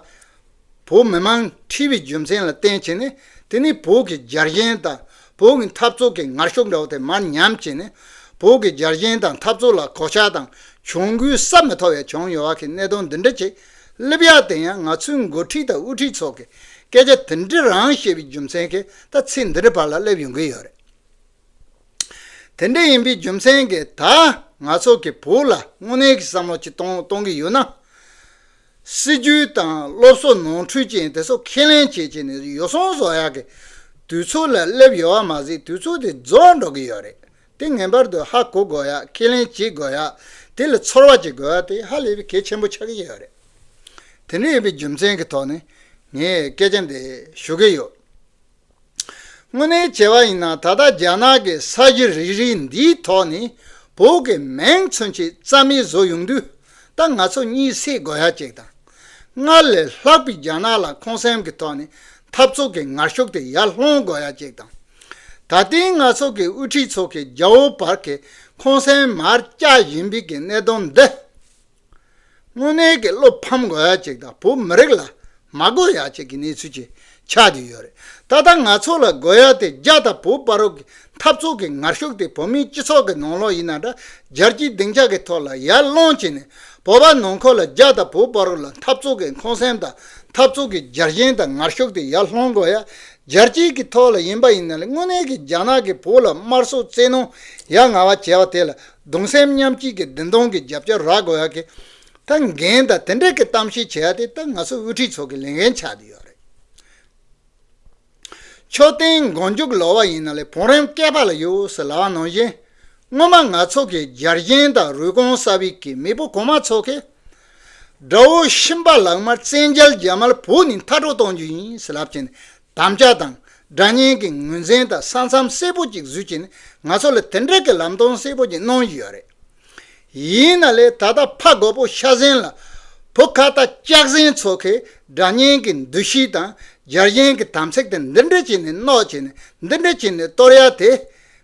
བོད་མི་མང་ཁྲིད་པའི་རྒྱུ་མཚན་ལ་བརྟེན་བྱས་ནས། དེ་ནི་བོད་ཀྱི་རྒྱལ་ཞེན་དང་བོད་ཀྱི་འཐབ་རྩོད་ཀྱི་ངར་ཤུགས་འདྲ་བོ་དེ་མར་ཉམས་བྱས་ནས། བོད་ཀྱི་རྒྱལ་ཞེན་དང་འཐབ་རྩོད་ལ་གོད་ཆག་དང་གྱོང་གུན་བསབ་མི་ཐུབ་པའི་བྱུང་ཡོད་པ་གི་གནད་དོན་འདི་འདྲ་ཅིག་སླེབས་ཡ་དེ་ཡང་ང་ཚོའི་འགོ་ཁྲིད་དང་དབུ་ཁྲིད་ཚོ་གིས་སྐད་ཆ་དེ་འདྲ་རང་བཤད་པའི་རྒྱུ་མཚན་གྱིས་ད་ཚེ་འདི་འདྲའི་བར་ལ་སླེབས་ཡོང་གི་ཡོད་རེད། དེ་འདྲ་ཡིན་པའི་རྒྱུ་མཚན་གྱིས་ད་ང་ཚོ་གི་བོད་ལ་དངོས་གནས་ཀྱི་བསམ་བློ་ཅིག་གཏོང་གཏོང་གི་ཡོད་ན། སྲིད་ཇུས་དང་སློབ་གསོ་ནོར་འཁྲུལ་ཅན་དེ་ཚོ་ཁས་ལེན་བྱེད་བྱེད་ནས་ཡོ་བསྲང་བཟོ་ཡག་གི་དུས་ཚོད་ལ་སླེབས་ཡོད་པ་མ་ཟད། དུས་ཚོད་དེ་རྫོགས་འགྲོ་གི་ཡོད་རེད། དེ་ངེས་པར་དུ་ཧ་གོ་དགོས་ཡག་ཁས་ལེན་བྱེད་དགོས་ཡག་དེ་ལ་ཚོར་བ་བྱེད་དགོས་ཡག་དེ་ཧ་ལས་པའི་གལ་ཆེན་པོ་ཆགས་ཀྱི་ཡོད་རེད། དེ་འདྲ་ཡིན་པའི་རྒྱུ་མཚན་གྱི་ཐོག་ནས་ངས་སྐད་ཆ་འདི་ཞུ་གི་ཡོད། དངོས་གནས་བྱས་པ་ཡིན་ན། ད་ལྟ་རྒྱ་ནག་གི་ས་གཞི་རིལ་རིལ་འདིའི་ཐོག་ནས་བོད་ཀྱི་མིང་ཚུན་ཆད་རྩ་མེད་བཟོ་ཡོང་དུས། ད་ང་ཚོ་གཉིད་སད་དགོས་ཡ་ཅིག་དང་། སྔར་ལས་ལྷག་པའི་རྒྱ་ནག་ལ་ཁོང་སེམས་ཀྱི་ཐོག་ནས་འཐབ་རྩོད་ཀྱི་ངར་ཤུགས་དེ་ཡར་སློང་དགོས་ཡ་ཅིག་དང་། ད་ལྟའི་ང་ཚོ་གི་དབུ་ཁྲིད་ཚོ་གིས་རྒྱ་བོད་བར་གྱི་ཁོང་སེམས་མར་བཀྱག་བཞིན་པའི་གི་གནད་དོན་འདི། དངོས་གནས་ཀྱི་བློ་ཕམ་དགོས་ཡ་ཅིག་དང་། བོད་མི་རིགས་ལ་མ་དགོས་ཡ་ཅིག་གི་གནས་ཚུལ་ཅིག་ཆགས་བསྡད་ཡོད་རེད། ད་ལྟ་ང་ཚོ་ལ་དགོས་ཡ་དེ་རྒྱ་དང་བོད་བར་རོགས་ཀྱི་འཐབ་རྩོད་ཀྱི་ངར་ཤུགས་དེ་བོད་མིའི་སྤྱི་ཚོགས་ཀྱི་ནང་ལོགས་ཡིན་ན་འདྲ། རྒྱལ་སྤྱིའི་སྡིངས་ཆ་གི་ཐོག་ལ་ཡར་སློང་བྱས་ནས། བོད་པ་ནང་ཁུལ་ལ་རྒྱ་དང་བོད་བར་རོགས་ལ་འཐབ་རྩོད་ཀྱི་ཁོང་སེམས་དང་འཐབ་རྩོད་ཀྱི་རྒྱལ་ཞེན་དང་ངར་ཤུགས་དེ་ཡར་སློང་དགོས་ཡ། རྒྱལ་སྤྱིའི་གི་ཐོག་ལ་ཡིན་པ་ཡིན་ན་ལས། དངོས་གནས་ཀྱི་རྒྱ་ནག་གི་བོད་ལ་དམར་གསོད་བཙན་གནོན་ཡ་ང་བ་བྱས་པ་དེ་ལ་གདུང་སེམས་མཉམ་སྐྱེད་ཀྱི་བདེན་དོན་གྱི་རྒྱབ་སྐྱོར་རག་དགོས་ཡ་གི་ད་འགན་དང་དེ་འདྲ་གི་གཏམ་བཤད་བྱེད་ཡ་དེ་ད་ང་ཚོ་དབུ་ཁྲིད་ཚོ་གི་ལས་འགན་ཆགས་བསྡད་ཡོད་རེད། མཆོད་རྟེན་མགོ་མཇུག་ལོག་པ་ཡིན་ན་ལས་བང་རིམ་བསྐལ་པ་ལ་ཡོད་ཟེར་ལབ་པ་ནང་བཞིན། སྔོན་མ་ང་ཚོ་གི་རྒྱལ་ཞེན་དང་རུས་གོང་གསར་པའི་གི་མེས་པོ་གོང་མ་ཚོ་གིས། དགྲ་བོ་ཤི་འཕོས་ལག་དམར་བཙན་རྒྱལ་རྒྱ་དམར་བོད་ནས་མཐའ་སྐྲོད་གཏོང་རྒྱུ་ཡིན་ཟེར་ལབ་བྱས་ནས་དམ་བཅའ་དང་། དགྲ་གཉེན་གྱི་ངོས་འཛིན་དང་། ས་མཚམས་གསལ་པོ་ཅིག་བཟོས་བྱས་ནས་ང་ཚོ་ལ་དེ་འདྲ་གི་ལམ་སྟོན་གསལ་པོ་ཅིག་གནང་ཡོད་རེད། ཡིན་ན་ལས་ད་ལྟ་ཕ་རྒོད་པོ་ཤ་ཟན་ལ་བུ་ཁ་ཏ་ལྕགས་ཟན་ཚོ་གིས་དགྲ་གཉེན་གྱི་འདུ་ཤེས་དང་རྒྱལ་ཞེན་གྱི་དམ་ཚིག་དེ་འདི་འདྲ་བྱས་ནས་གནོད་བྱས་ནས་འདི་འདྲ་བྱས་ནས་གཏོར་ཡ་དེ།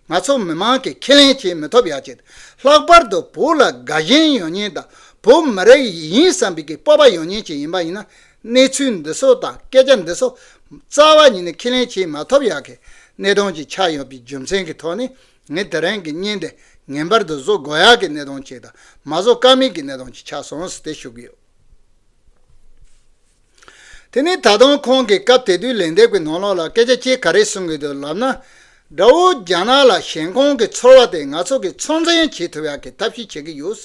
ང་ཚོ་མི་མང་གིས་ཁས་ལེན་བྱེད་མི་ཐུབ་ཡ་ཅིག། ལྷག་པར་དུ་བོད་ལ་དགའ་ཞེན་ཡོད་མཁན་དང་བོད་མི་རིགས་ཡིན་བསམ་པའི་གི་སྤོབས་པ་ཡོད་མཁན་ཅིག་ཡིན་པ་ཡིན་ན། གནས་ཚུལ་འདི་ཚོ་དང་སྐད་ཆ་འདི་ཚོ་རྩ་བ་ཉིད་ནས་ཁས་ལེན་བྱེད་མ་ཐུབ་ཡག་གི་གནད་དོན་ཅིག་ཆགས་ཡོད་པའི་རྒྱུ་མཚན་གྱི་ཐོག་ནས། ངས་དེ་རིང་གི་བརྙན་དེ་ངེས་པར་དུ་བཟོ་དགོས་ཡག་གི་གནད་དོན་ཅིག་དང་། མ་བཟོ་ཀ་མེད་ཀྱི་གནད་དོན་ཅིག་ཆགས་སོང་ཟེར་ཏེ་ཞུ་གི་ཡོད། དེ་ནས་ད་དུང་ཁོང་གིས་སྐབས་དེ་དུས་ལན་འདེབས་ཀྱི་ནང་ལོགས་ལ་སྐད་ཆ་ཁྱེད་ག་རེ་གསུང་གི་འདུག་ལབ་ན། དགྲ་བོ་རྒྱ་ནག་ལ་ཞེན་ཁོང་གི་ཚོར་བ་དེ་ང་ཚོ་གིས་ཚོད་འཛིན་བྱེད་ཐུབ་ཡག་གི་ཐབས་ཤེས་བྱེད་ཀྱི་ཡོད།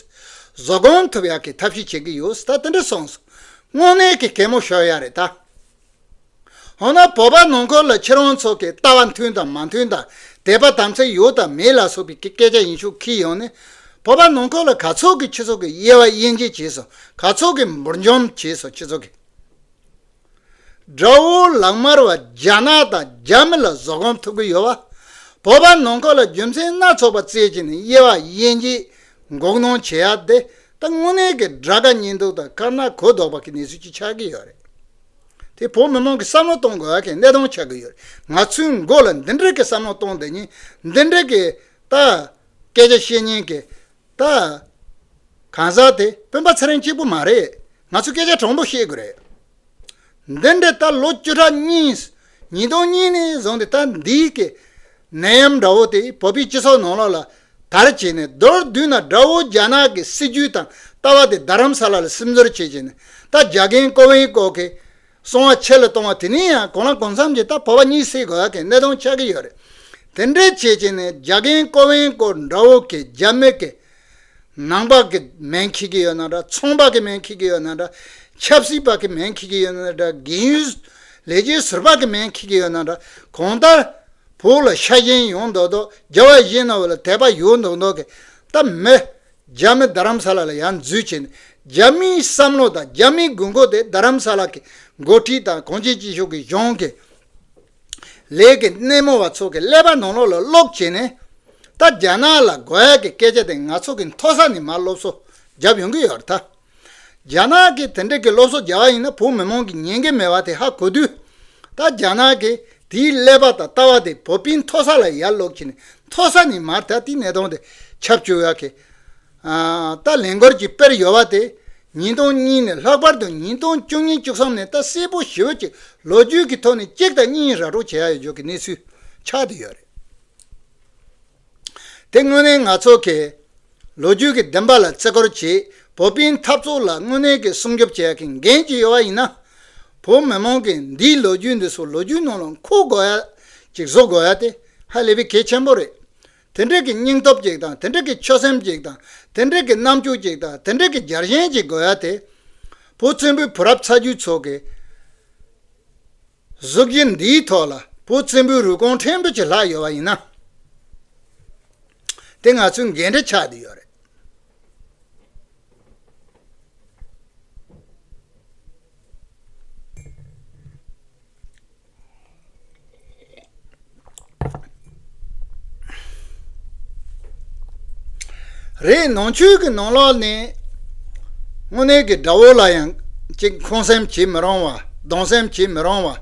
བཟོད་སྒོམ་ཐུབ་ཡག་གི་ཐབས་ཤེས་བྱེད་ཀྱི་ཡོད། ད་དེ་འདྲ་སོང་སོང་། དངོས་གནས་ཀྱི་གད་མོ་ཤོར་ཡག་རེད་ད། འོ་ན་བོད་པ་ནང་ཁུལ་ལ་ཁྱེད་རང་ཚོ་གི་ལྟ་བ་མཐུན་དང་མ་མཐུན་དང་། དད་པ་དམ་ཚིག་ཡོད་དང་མེད་ལ་སོགས་པའི་སྐད་ཆ་ཡིན་ཤུགས་ཁྱེར་ཡོང་ནས། བོད་པ་ནང་ཁུལ་ལ་ག་ཚོད་ཀྱི་ཁྱེད་ཚོ་གི་དབྱེ་བ་དབྱེ་འབྱེད་བྱས་སོང་། ག་ཚོད་ཀྱི་འབུར་འཇོམས་བྱས་སོང་། ཁྱེད་ཚོ་གི་དགྲ་བོ་ལག་དམར་བ་རྒྱ་ནག་དང་རྒྱ་མི་ལ་བཟོད་སྒོམ་ཐུབ་ཀྱི་ཡོད་པ། བོད་པ་ནང་ཁུལ་ལ་རྒྱུ་མཚན་སྣ་ཚོགས་པ་བཙལ་བྱས་ནས་དབྱེ་བ་དབྱེ་འབྱེད་འགོག་སྣང་བྱེད་ཡ་དེ། ད་དངོས་གནས་ཀྱི་དགྲ་དགའ་གཉེན་སྡུག་དང་དཀར་ནག་གོ་ལྡོག་པ་གི་གནས་ཚུལ་ཅིག་ཆགས་ཀྱི་ཡོད་རེད། དེ་བོད་མི་མང་གི་བསམ་བློ་གཏོང་དགོས་ཡ་གི་གནད་དོན་ཆགས་ཀྱི་ཡོད་རེད། ང་ཚོའི་མགོ་ལ་འདི་འདྲ་གི་བསམ་བློ་གཏོང་བསྡད་མཁན། འདི་འདྲ་གི་ད་སྐད་ཆ་བཤད་མཁན་གི་ད་གང་ཟག་དེ་སྤེན་པ་ཚེ་རིང་གཅིག་པུ་མ་རེད། ང་ཚོ་སྐད་ཆ་དྲང་པོ་བཤད་དགོས་རེད། འདི་འདྲ་ད་ལོ་བཅུ་ཕྲག་གཉིས། ཉིས་སྟོང་གཉིས་ནས་བཟུང་སྟེ་ད་འདིའི་གི་ནད་ཡམས་འདྲ་བོ་དེ་བོད་པའི་སྤྱི་ཚོགས་ནང་ལོགས་ལ་དར་བྱས་ནས། མདོར་བསྡུས་ན་དགྲ་བོ་རྒྱ་ནག་གི་སྲིད་ཇུས་དང་ལྟ་བ་དེ་རྡ་རམ་ས་ལ་ལ་སིམ་འཛུལ་བྱས་བྱས་ནས། ད་རྒྱ་རྒན་ཀོ་ཝེན་ཀོ་གི་གསང་བ་ཆེ་ལ་གཏོང་བ་དེ་ནས་ཡང་གང་ལ་གང་འཚམ་གྱིས་ད་བོད་པ་གཉིད་སད་དགོས་ཡ་གི་གནད་དོན་ཆགས་ཀྱི་ཡོད་རེད། དེ་འདྲ་བྱས་བྱས་ནས་རྒྱ་རྒན་ཀོ་ཝེན་ཀོ་འདྲ་བོ་གི་རྒྱ་མི་གི་ནང་པ་གི་མིང་འཁྱེར་གྱི་ཡོད་ན་འདྲ། ཚོང་པ་གི་མིང་འཁྱེར་གྱི་ཡོད་ན་འདྲ། ཆབ་སྲིད་པ་གི་མིང་འཁྱེར་གྱི་ཡོད་ན་འདྲ། རྒན་ཡོལ་ལས་བྱེད་ཟུར་པ་གི་མིང་འཁྱེར་གྱི་ཡོད་ན་འདྲ། གང་ལྟར་བོད་ལ་ཤ་ཞེན་ཡོང་མདོག་མདོག་རྒྱལ་བ་ཡིད་བཞིན་ནོར་བུ་ལ་དད་པ་ཡོད་མདོག་མདོག་གི་ད་མི་རྒྱ་མི་རྡ་རམ་ས་ལ་ལ་ཡར་འཛུལ་བྱས་ནས། རྒྱ་མིའི་བསམ་བློ་དང་རྒྱ་མིའི་དགོས་མཁོ་དེ་རྡ་རམ་ས་ལ་གི་འགོ་ཁྲིད་དང་གངས་ཅན་སྐྱིད་གཤོངས་ཀྱི་གཞུང་གི་ལས་ཀྱི་སྣེ་མོ་བ་ཚོ་གི་ཀླད་པ་ནང་ལོགས་ལ་ལོག་བྱས་ནས། ད་རྒྱ་ནག་ལ་དགོས་ཡ་གི་སྐད་ཆ་དེ་ང་ཚོ་གི་མཐོ་ས་ནས་མར་སློབ་གསོ་བརྒྱབ་ཡོང་གི་ཡོད་རེད་ད། རྒྱ་ནག་གིས་དེ་འདྲ་གི་སློབ་གསོ་བརྒྱབ་པ་ཡིན་ན་བོད་མི་མང་གིས་ཉན་གི་མེད་པ་དེ་ཧ་གོ་དུས། ད་རྒྱ་ནག་གིས་དེའི་ཀླད་པ་དང་ལྟ་བ་དེ་བོད་པའི་མཐོ་ས་ལ་ཡར་སློག་བྱས་ནས། མཐོ་ས་ནས་མར་ད་དེའི་གནད་དོན་དེ་ཁྱབ་བཅུག་ཡ་གི་ཨ། ད་ལས་འགུལ་གྱི་དཔེར་ཡོད་པ་དེ། ཉིས་སྟོང་གཉིས་ནས་ལྷག་པར་དུ་ཉིས་སྟོང་བཅུ་གཉིས་བཅུ་གསུམ་ནས་ད་གསལ་པོ་ཞེ་པོ་ཅིག་ལོ་རྒྱུས་ཀྱི་ཐོག་ནས་གཅིག་དང་གཉིས་ར་སྤྲོད་བྱེད་ཡ་ཡོད་རྒྱུ་གི་གནས་ཚུལ་ཆགས་བསྡད་ཡོད་རེད། དེ་དངོས་གནས་ང་ཚོ་གིས་ལོ་རྒྱུས་ཀྱི་བདེན་པ་ལ་བརྩི་བཀུར་བྱེད། བོད་པའི་འཐབ་རྩོད་ལ་དངོས་གནས་ཀྱི་སྲུང་སྐྱོབ་བྱེད་ཡ་གི་འགན་ཅིག་ཡོད་པ་ཡིན་ན། བོད་མི་མང་གིས་འདིའི་ལོ་རྒྱུས་འདི་ཚོ་ལོ་རྒྱུས་ནང་ལ་འཁོད་དགོས་ཡ་ཅིག་བཟོ་དགོས་ཡ་དེ་ཧ་ལས་པའི་གལ་ཆེན་པོ་རེད། དེ་འདྲ་གི་སྙིང་སྟོབས་ཅིག་དང་། དེ་འདྲ་གི་ཆོད་སེམས་ཅིག་དང་། དེ་འདྲ་གི་རྣམ་དཔྱོད་ཅིག་དང་། དེ་འདྲ་གི་རྒྱལ་ཞེན་ཅིག་དགོས་ཡ་དེ། བོད་བཙན་པོའི་བུ་རབས་ཚ་རྒྱུད་ཚོ་གི་གཟུགས་གཞི་འདིའི་ཐོག་ལ་བོད་བཙན་པོའི་རུས་གོང་ཕྲན་བུ་ཅིག་ལྷག་ཡོད་པ་ཡིན་ན། དེ་ང་ཚོའི་འགན་འཁྲི་ཆགས་བསྡད་ཡོད་རེད། རེད། ནང་ཆོས་ཀྱི་ནང་ལོགས་ནས་དངོས་གནས་ཀྱི་དགྲ་བོ་ལ་ཡང་ཅིག་ཁོང་སེམས་བྱེད་མི་རུང་བ། གདུང་སེམས་བྱེད་མི་རུང་བ།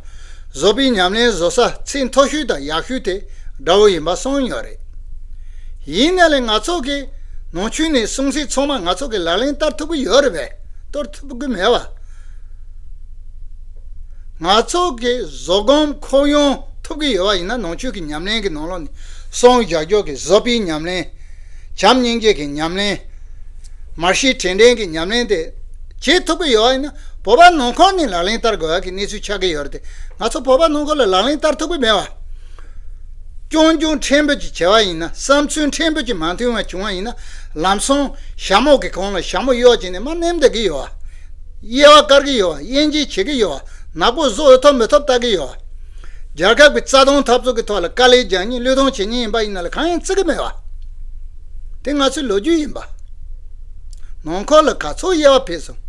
བཟོ་པའི་ཉམས་ལེན་བཟོ་ས་ཚད་མཐོ་ཤོས་དང་ཡག་ཤོས་དེ་དགྲ་བོ་ཡིན་པ་གསུངས་ཡོད་རེད། ཡིན་ན་ལས་ང་ཚོ་གི་ནང་ཆོས་ནས་གསུང་ཚུལ་ཚང་མ་ང་ཚོ་གི་ལག་ལེན་བསྟར་ཐུབ་ཀྱི་ཡོད་རེད་པས། གཏོར་ཐུབ་ཀྱི་མེད་པ། ང་ཚོ་གི་བཟོད་སྒོམ་ཁོག་ཡངས་ཐུབ་ཀྱི་ཡོད་པ་ཡིན་ན། ནང་ཆོས་ཀྱི་ཉམས་ལེན་གྱི་ནང་ལོགས་ནས་སངས་རྒྱས་ཀྱི་བཟོད་པའི་ཉམས་ལེན། བྱམས་སྙིང་རྗེ་གི་ཉམས་ལེན། མར་ཤེས་དྲིན་ལྡན་གྱི་ཉམས་ལེན་དེ་བྱེད་ཐུབ་ཀྱི་ཡོད་པ་ཡིན་ན། བོད་པ་ནང་ཁུལ་ནས་ལག་ལེན་བསྟར་དགོས་ཡ་གི་གནས་ཚུལ་ཆགས་ཀྱི་ཡོད་རེད་དེ། ང་ཚོ་བོད་པ་ནང་ཁུལ་ལ་ལག་ལེན་བསྟར་ཐུབ་ཀྱི་མེད་པ། རྐྱང་རྐྱང་ཕྲན་བུ་ཅིག་བྱས་པ་ཡིན་ན། བསམ་ཚུལ་ཕྲན་བུ་ཅིག་མ་མཐུན་པ་བྱུང་བ་ཡིན་ན། ལམ་སང་ཞྭ་མོ་གི་གོང་ལ་ཞྭ་མོ་གཡོག་བྱས་ནས་མར་མནན་བསྡད་ཀྱི་ཡོད་པ། དབྱེ་བ་དཀར་གྱི་ཡོད་པ། དབྱེ་འབྱེད་བྱེད་ཀྱི་ཡོད་པ། ནག་པོ་བཟོ་འོས་ཐོབ་མི་ཐོབ་ལྟ་གི་ཡོད་པ། རྒྱལ་ཁབ་ཀྱི་རྩ་དོན་འཐབ་རྩོད་ཀྱི་ཐོག་ལ་དཀའ་ལས་རྒྱག་མཁན་བློས་གཏོང་བྱེད་མཁན་ཡིན་པ་ཡིན་ན་ལ་གང་ཡང་བརྩི་གི་མེད་པ། དེ་ང་ཚོའི་ལོ་རྒྱུས་ཡིན་པ། ནང་ཁུལ་ལ་ག་ཚོད་དབྱེ་བ་ཕྱེས་སོང་།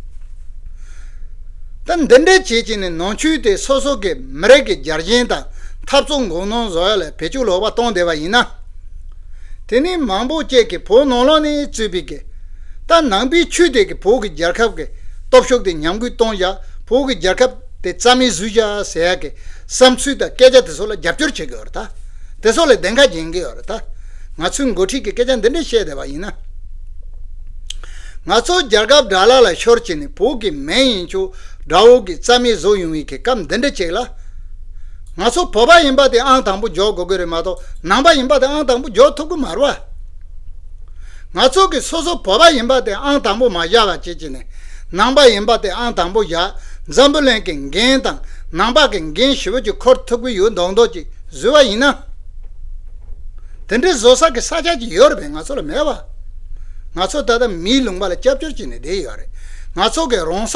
ད་འདི་འདྲ་བྱས་བྱས་ནས་ནང་ཆོས་དེ་སོ་སོ་གི་མི་རིགས་ཀྱི་རྒྱལ་ཞེན་དང་འཐབ་རྩོད་འགོག་སྣང་བཟོ་ཡ་ལ་བེད་སྤྱོད་ལོག་པ་གཏོང་བསྡད་པ་ཡིན་ན། དེ་ནི་མང་པོ་ཅིག་གིས་བོད་ནང་ལོགས་ནས་གཙོས་པའི་གི། ད་ནང་པའི་ཆོས་དེ་གིས་བོད་ཀྱི་རྒྱལ་ཁབ་ཀྱི་སྟོབས་ཤུགས་དེ་ཉམས་རྒུད་གཏོང་བཞག་བོད་ཀྱི་རྒྱལ་ཁབ་དེ་རྩ་མེད་བཟོ་བཞག་ཟེར་ཡ་གི་བསམ་ཚུལ་དང་སྐད་ཆ་དེ་ཚོ་ལ་རྒྱབ་སྐྱོར་བྱེད་ཀྱི་ཡོད་རེད་ད། དེ་ཚོ་ལ་བདེན་ཁ་འཇལ་གྱི་ཡོད་རེད་ད། ང་ཚོའི་འགོ་ཁྲིད་ཀྱིས་སྐད་ཆ་འདི་འདྲ་བཤད་བསྡད་པ་ཡིན་ན། ང་ཚོ་རྒྱལ་ཁབ་དགྲ་ལྷ་ལ་ཤོར་བྱས་ནས་བོད་ཀྱི་མིང་ཡིན་ཆོག་དགྲ་བོ་གིས་རྩ་མེད་བཟོ་ཡོང་བའི་གི་སྐབས་འདི་འདྲ་ཅིག་ལ། ང་ཚོ་བོད་པ་ཡིན་པ་དེ་ཨང་དང་པོ་འཇོག་དགོས་ཀྱི་རེད་མ་གཏོགས། ནང་པ་ཡིན་པ་དེ་ཨང་དང་པོ་འཇོག་ཐུབ་ཀྱི་མ་རེད་བ། ང་ཚོ་གི་སོ་སོ་བོད་པ་ཡིན་པ་དེ་ཨང་དང་པོ་མ་བཞག་པ་བྱེད་ཀྱི་ནས། ནང་པ་ཡིན་པ་དེ་ཨང་དང་པོ་བཞག་འཛམ་བུ་གླིང་གི་འགན་དང་ནང་པ་གི་འགན་ཞེ་པོ་ཅིག་འཁུར་ཐུབ་ཀྱི་ཡོད་མདོག་མདོག་ཅིག་བཟོས་པ་ཡིན་ན། དེ་འདྲའི་བཟོ་ས་གི་ས་ཆ་ཅིག་ཡོད་རེད་པས། ང་ཚོ་ལ་མེད་བ། ང་ཚོ་ད་ལྟ་མིའི་ལུང་པ་ལ་སྐྱབས་བཅོལ་བྱས་ནས་བསྡད་ཡོད་རེད། ང་ཚོ་གི་རང་ས་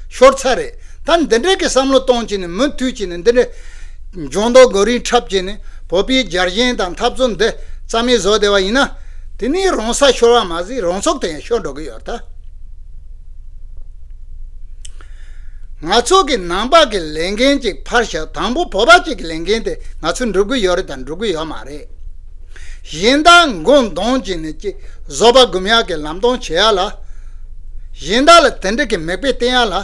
ཤོར་ཚར་རེད། ད་འདི་འདྲའི་གི་བསམ་བློ་གཏོང་བྱས་ནས། མུ་མཐུད་བྱས་ནས། འདི་འདྲའི་འཇོན་མདོག་མགོ་རིལ་འཁྲབ་བྱས་ནས། བོད་པའི་རྒྱལ་ཞེན་དང་འཐབ་རྩོད་འདི་རྩ་མེད་བཟོ་བསྡད་པ་ཡིན་ན། དེ་ནི་རང་ས་ཤོར་བ་མ་ཟད་རང་ཚུགས་དེ་ཡང་ཤོར་འགྲོ་གི་ཡོད་རེད་ད། ང་ཚོ་གི་ནང་པ་གི་ལས་འགན་ཅིག་ཕར་བཞག་དང་པོ་བོད་པ་ཅིག་གི་ལས་འགན་དེ་ང་ཚོས་འགྲུབ་གི་ཡོད་རེད་དང་འགྲུབ་གི་ཡོད་མ་རེད། གཞན་དག་མགོ་འདོན་བྱས་ནས་ཅིག་བཟོད་པ་སྒོམ་ཡག་གི་ལམ་སྟོན་བྱེད་ཡ་ལ། གཞན་དག་ལ་དེ་འདྲ་གི་མིག་དཔེ་བསྟན་ཡ་ལ།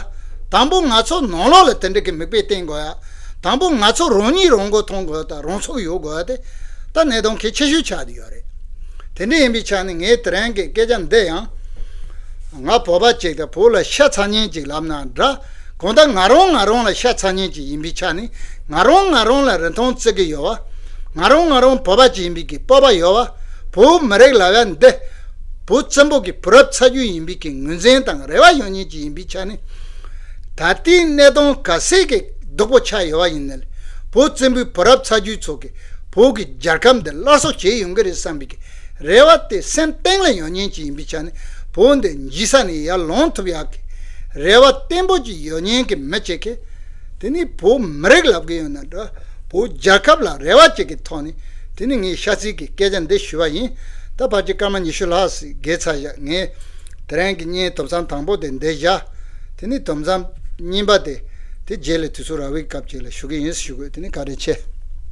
དང་པོ་ང་ཚོ་ནང་ལོགས་ལ་དེ་འདྲ་གི་མིག་དཔེ་བསྟན་དགོས་ཡ། དང་པོ་ང་ཚོ་རང་ཉིད་རང་མགོ་ཐོན་དགོས་ཡ་དང་རང་ཚུགས་ཡོད་དགོས་ཡ་དེ། ད་གནད་དོན་གལ་ཆེ་ཤོས་ཆགས་བསྡད་ཡོད་རེད། དེ་འདྲ་ཡིན་པའི་ཆ་ནས་ངས་དེ་རིང་གི་སྐད་ཆ་འདི་ཡང་། ང་བོད་པ་ཅིག་དང་བོད་ལ་ཤ་ཚ་མཁན་ཅིག་ལབ་ན་འདྲ། གང་ལྟར་ང་རང་ང་རང་ལ་ཤ་ཚ་མཁན་ཅིག་ཡིན་པའི་ཆ་ནས། ང་རང་ང་རང་ལ་རིན་ཐང་བརྩི་གི་ཡོད་པ། ང་རང་ང་རང་བོད་པ་ཅིག་ཡིན་པའི་གི་སྤོབས་པ་ཡོད་པ། བོད་མི་རིགས་ལབ་ཡ་འདི་བོད་བཙན་པོ་གི་བུ་རབས་ཚ་རྒྱུད་ཡིན་པའི་གི་ངོས་འཛིན་དང་རེ་བ་ཡོད་མཁན་ཅིག་ཡིན་པའི་ཆ་ནས། ད་ལྟའི་གནད་དོན་ག་ཚད་གི་སྡུག་པོ་ཆགས་ཡོད་པ་ཡིན་ནའི། བོད་བཙན་པོའི་བུ་རབས་ཚ་རྒྱུད་ཚོ་གིས་བོད་ཀྱི་རྒྱལ་ཁམས་འདི་སླར་གསོ་བྱེད་ཡོང་གི་རེད་བསམ་པའི་གི་རེ་བ་དེ་སེམས་གཏིང་ལ་ཡོད་མཁན་ཅིག་ཡིན་པའི་ཆ་ནས། བོད་འདི་འཇིག་ས་ནས་ཡར་ལོངས་ཐུབ་ཡག་གི་རེ་བ་བརྟན་པོ་ཅིག་ཡོད་མཁན་གྱི་མི་ཅིག་གིས། དེ་ནི་བོད་མི་རིགས་ལབ་ཀྱི་ཡོད་ན་འདྲ། བོད་རྒྱལ་ཁབ་ལ་རེ་བ་ཅིག་གི་ཐོག་ནས། དེ་ནི་ངས་ཤ་ཚིག་གི་སྐད་ཆ་འདི་ཞུ་བ་ཡིན། ད་ཕལ་ཆེར་སྐར་མ་ཉི་ཤུ་ལྷག་ཙམ་བརྒལ་ཚར་ཡ། ངས་དེ་རིང་གི་བརྙན་དུམ་མཚམས་དང་པོ་དེ་འདི་བཞག་དེ་ནི་དུམ་མཚམས་གཉིས་པ་དེ། དེ་རྗེས་ལ་དུས་ཚོད་རག་པའི་སྐབས་ཅིག་ལ་ཞུ་གི་ཡིན་ཞུ་དགོས། དེ་ནི་བཀའ་དྲིན་ཆེ།